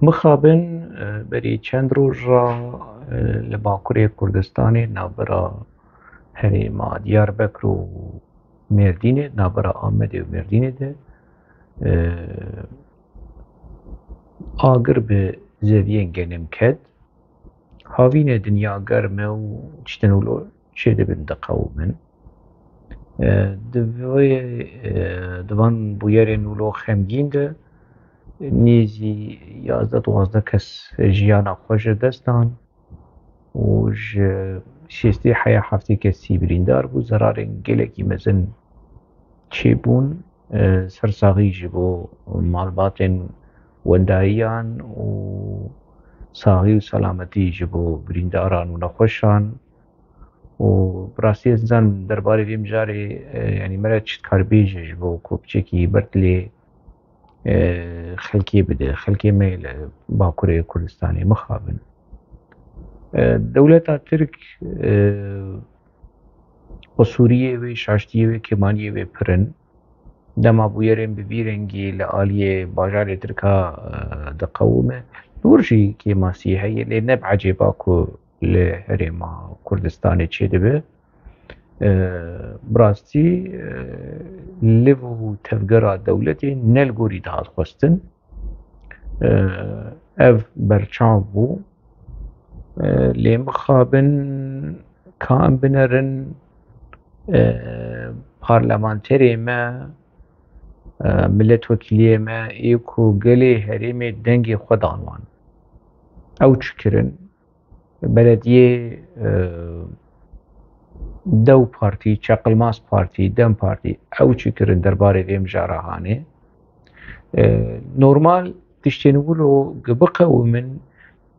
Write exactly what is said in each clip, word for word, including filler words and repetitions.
Mixabin, e, berî çend roja, e, li Bakurê Kurdistanê navbera herêma Diyarbekir û Mêrdînê, navbera Amedê û Mêrdînê de, e, agir bi zeviyên genim ket. Havînê dinya germ e û tiştên wilo çêdibin, diqewimin. E, di vê, e, di van bûyerên wilo xemgîn de nêzî yazdeh duwazdeh kes jiyana xwe ji dest dan û ji şêstê heya heftê kesî birîndar bû. Zerarên gelekî mezin çêbûn, e, sersaxî ji bo malbatên wendayiyan û saxî û selametî ji bo birîndaran û nexweşan. Û bi rastî ez nizanim derbarê vê mijarê, e, yanî me re çi dikare bêje ji bo ku piçekî ber dilê, e, xelkê bide, xelkê me li Bakurê Kurdistanê mixabin. E, dewleta Tirk, e, qusûriyê wê, şaştiyê wê, kêmaniyê wê pir in. Dema bûyerên bi vî rengî li aliyê bajarê Tirka, e, diqewime, li wir jî kêmasî heye, lê ne bi ecêba ku li herêma Kurdistanê çêdibe. E, bi rastî, e, liv û tevgera dewletê ne li gorî dihat xwestin. E, ev berçav bû. E, lê mixabin ka em binerin, e, parlamenterê me, e, miletwekîliyê me ê ku gelê herêmê dengê xwe dan wan. Ew çi kirin? Belediyê, e, dew partî, çeqilmaz partî, dem partî, ew çi kirin derbarê vê mijara hanê? E, normal tiştên wilo gi biqewimin,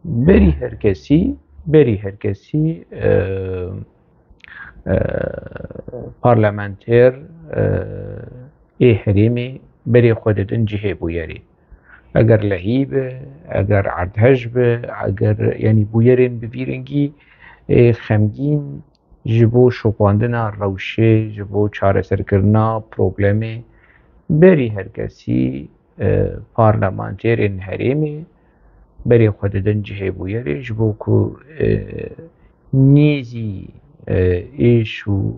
berî her kesî, berî her kesî, e, e, parlamenter, e, ê herêmê berê xwe didin cihê bûyerê. Eger lehî be, eger erdhej be, eger, yanî bûyerên bi vî rengî, ê, xemgîn ji bo şopandina rewşê, ji bo çareserkirina problemê, berî her kesî, e, parlamenterên herêmê berê xwe didin cihê bûyerê, ji bo ku, e, nêzî, e, êş û,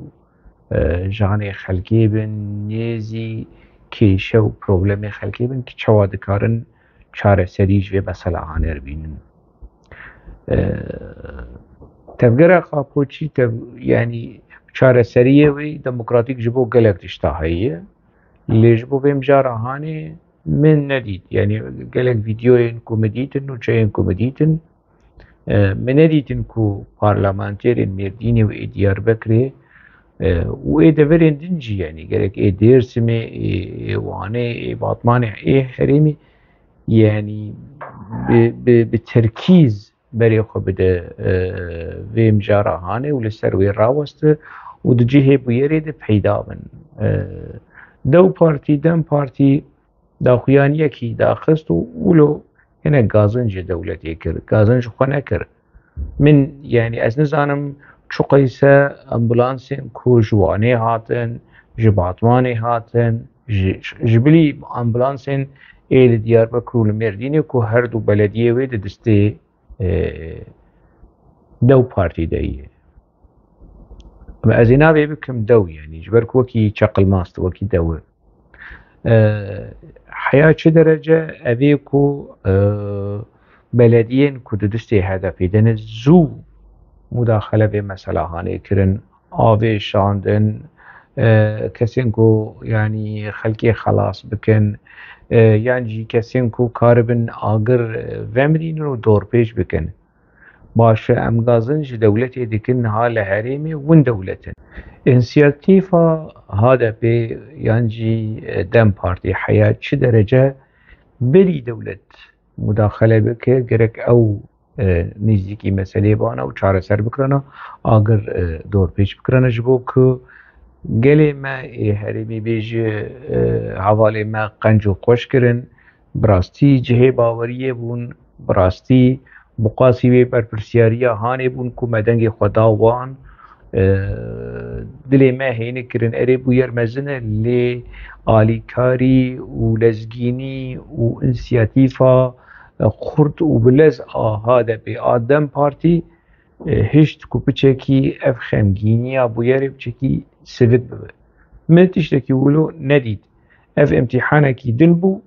e, janê xelkê bin, nêzî kêşe û problemê xelkê bin, ki çawa dikarin çareserî ji vê mesela hanê re bînin. E, tevgera Qapoçî tev-, yanî çareseriyê wê demokratîk ji bo gelek tişta heye. Lê ji bo vê mijara hanê min nedît. Yanî gelek vîdeoyên ku min dîtin, nûçeyên ku min dîtin, e, min nedîtin ku parlamenterên Mêrdînê û ê Diyarbekirê, e, û ê deverên din jî, yanî gerek ê Dêrsimê, ê, ê Wanê, ê Batmanê, ê herêmê, yanî bi, bi, bi terkîz berê xwe bide, e, vê mijara hanê û li ser wê raweste û di cihê bûyerê de peyda bin. E, dew partî, dem partî daxuyaniyekî daxist û wilo hinek gazinc ji dewletê kir. Gazinc ji xwe nekir. Min, yanî ez nizanim çi qeyse ambulansên ku ji Wanê hatin, ji Batmanê hatin, ji, ji bilî ambulansên ê li Diyarbekir û li Mêrdînê ku her du belediyê wê di destê, e, dew partî de ye. Ama ez ê navê bikim dew, yanî ji ber ku wekî çeqilmaz, wekî dew e. E, heya çi derece ev ê ku, e, belediyên ku di destê H D P de ne zû mudaxele vê mesela hanê kirin, avê şandin, e, kesên ku, yanî xelkê xelas bikin, e, yan jî kesên ku karibin agir, e, vemirînin û dorpêç bikin. Baş e, em gazinc ji dewletê dikin, niha li herêmê win dewlet in. Însiyatîfa H D P yan jî, e, dem Partî heya çi derece berî dewlet mudaxele bike, gerek ew, e, nêzîkî meselê bana û çareser bikirana, agir, e, dorpêç bikirana ji bo ku gelê me ê herêmê bêje, e, hevalê me qenc û xweş kirin, bi rastî cihê baweriyê bûn, bi rastî bi qasî wê berpirsiyariya hanê bûn ku me dengê xwe da wan. E, dilê me hênik kirin, erê bûyer mezin e, lê alîkarî û lezgînî û însiyatîfa, xurt û bi lez a H D P a DEM Partî, e, hişt ku piçekî ev xemgîniya bûyerê piçekî sivik bibe. Min tiştekî wilo nedît. Ev îmtîhanekî din bû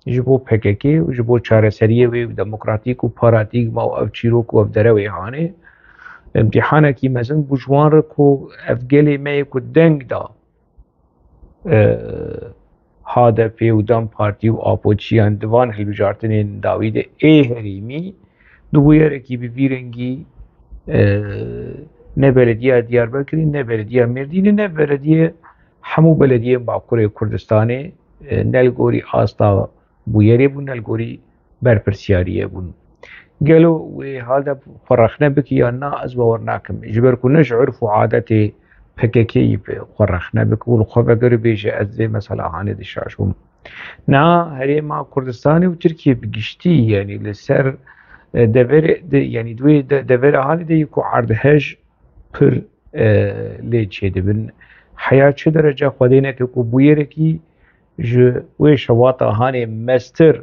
ji bo P K K û ji bo çareseriyê wê demokratîk û paradîgma û ev çîrok û ev derewê hanê. Îmtîhanekî mezin bû ji wan re ku ev gelê me yê ku deng da, e, H D P û DEM Partî û Apo çiyan di van hilbijartinên dawî de ê herêmî di bûyerekî bi vî rengî, e, ne belediya Diyarbekirî, ne belediya Mêrdînê, ne belediye hemû belediyên Bakurê Kurdistanê, e, ne li gorî asta bûyerê bûn, ne li gorî berpirsiyariyê bûn. Gelo wê H D P xwe rexne bike yan na, ez bawer nakim. Ji ber ku ne ji urf û adetê P K K yî bi xwe rexne bike û li xwe vegere bêje, ez vê mesela hanê dişaşûm. Niha herêma Kurdistanê û Tirkiye bi giştî, yanî li ser, e, deverê de, yanî di wê de, devera hanê de yî ku erdhej pir, e, lê çêdibin. Heya çi derece Xwedê neke ku bûyerekî ji wê şewata hanê mestir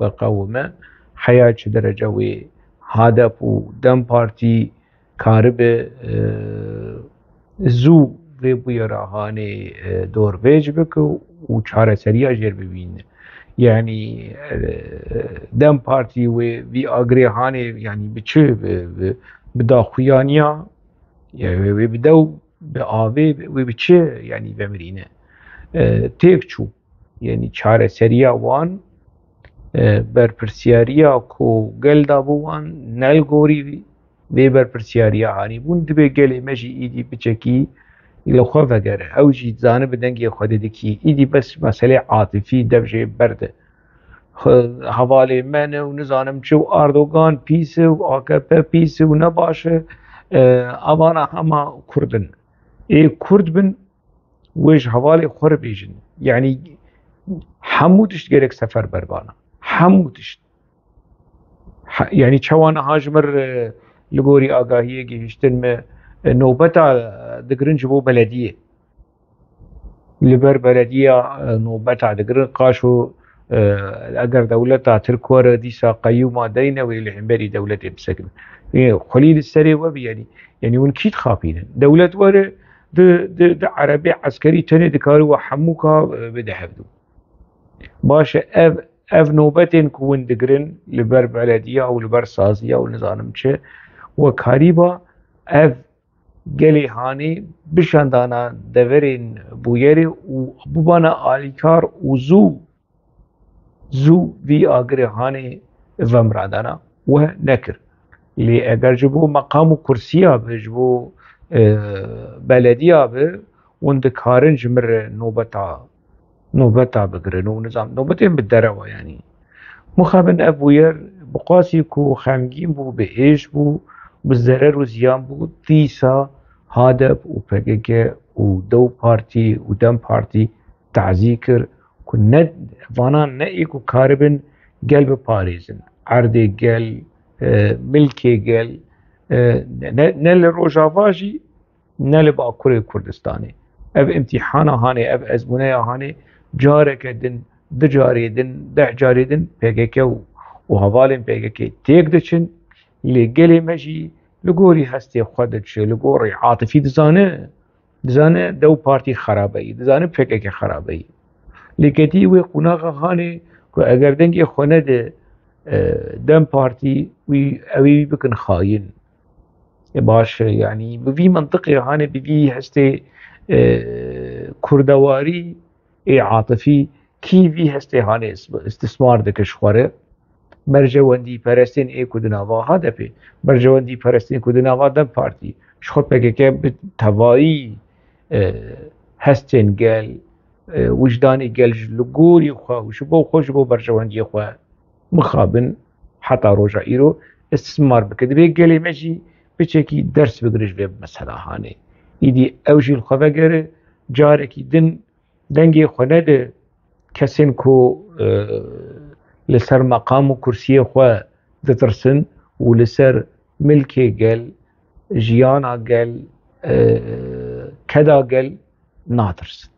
veqewime, heya çi derece wê H D P û DEM Partî karibe, e, zû vê bûyera hanê, e, dorvêc bike û çareseriya jêr bibîne. Yanî, e, DEM Partî wê vî agirê hanê, yanî bi çi, bi, bi, bi daxuyaniya, ya wê, wê bi dew, bi avê, wê bi çi, yanî vemirîne? E, têk çû. Yanî çareseriya wan, e, berpirsiyariya ku gel dabû wan, ne li gorî vê berpirsiyariya hanî bûn, dibê gelê me jî îdî biçekî li xwe vegere. Ew jî dizane bi dengê xwe didikî. Îdî bes meselê atifî dev jê berde. Xwe-, hevalê me ne û nizanim çi û Erdogan pîs e û A K P pîs e û ne baş e. E, evana hema Kurd in. Ê Kurd bin, wê ji hevalê xwe re bêjin. Yanî hemû tişt gerek seferber bana. Hemû tişt. He-, yanî çawa niha ji mir, e, li gorî agahiyê gihiştin me, e, nobeta, e, digirin ji bo belediyê. Li ber belediya, e, nobeta digirin, qaşo, e, eger dewleta Tirk were dîsa qeyûma deyne wê li hemberî dewletê bisekine. Ê, xwelî li serê we bi, yanî, yanî hûn kî dixapînin? Dewlet were di, di, di erebê eskerî tenê dikare we hemû ka, e, bide hevdû. Baş e, ev, ev nobetên ku hûn digirin li ber belediya û li ber saziya û nizanim çi, we karîba ev gelê hanê bişandana deverên bûyerê û bibana alîkar û zû, zû vî agirê hanê vemirandana we nekir. Lê eger ji bo meqam û kursiya be, ji bo, e, belediya be, hûn dikarin ji min re nobeta, nobeta bigirin û nizam, nobetên bi derewa, yanî. Mixabin ev bûyer bi qasî ku xemgîn bû, bi êş bû, bi zerer û ziyan bû, dîsa H D P û P K K û DEW Partî û DEM Partî tazî kir ku ne, vana ne ê ku karibin gel biparêzin. Erdê gel, e, milkê gel, e, ne, ne li Rojava jî, ne li Bakurê Kurdistanê. Ev îmtîhana hanê, ev ezmûneya hanê careke din, du carê din, deh carê din P K K û, û hevalên P K K têk diçin, lê gelê me jî li gorî hestê xwe diçe, li gorî atifî dizane, dizane DEW Partî xerabe yî, dizane P K K xerabe yî. Lê ketî wê qonaxa hanê ku eger dengê xwe nede, e, DEM Partî, wî, ew ê wî bikin xayîn. E, baş e, yanî bi vî mentiqê hanê, bi vî hestê, e, kurdewarî ê atifî, kî vî hestê hanê is-, istismar dike ji xwe re? Berjewendî perestên ê ku di nava H D P, berjewendî perestên ku di nava DEM Partî, ji xwe P K K bi tevayî, e, hestên gel, e, wijdanê gel ji li gorî xwe û ji bo xwe, ji bo berjewendiyê xwe mixabin heta roja îro istismar bike. Divê gelê me jî piçekî ders bigire ji vê mesela hanê. Îdî ew jî li xwe vegere, carekî din dengê xwe nede kesên ku, e, li ser meqam û kursiyê xwe ditirsin û li ser milkê gel, jiyana gel, e, keda gel natirsin.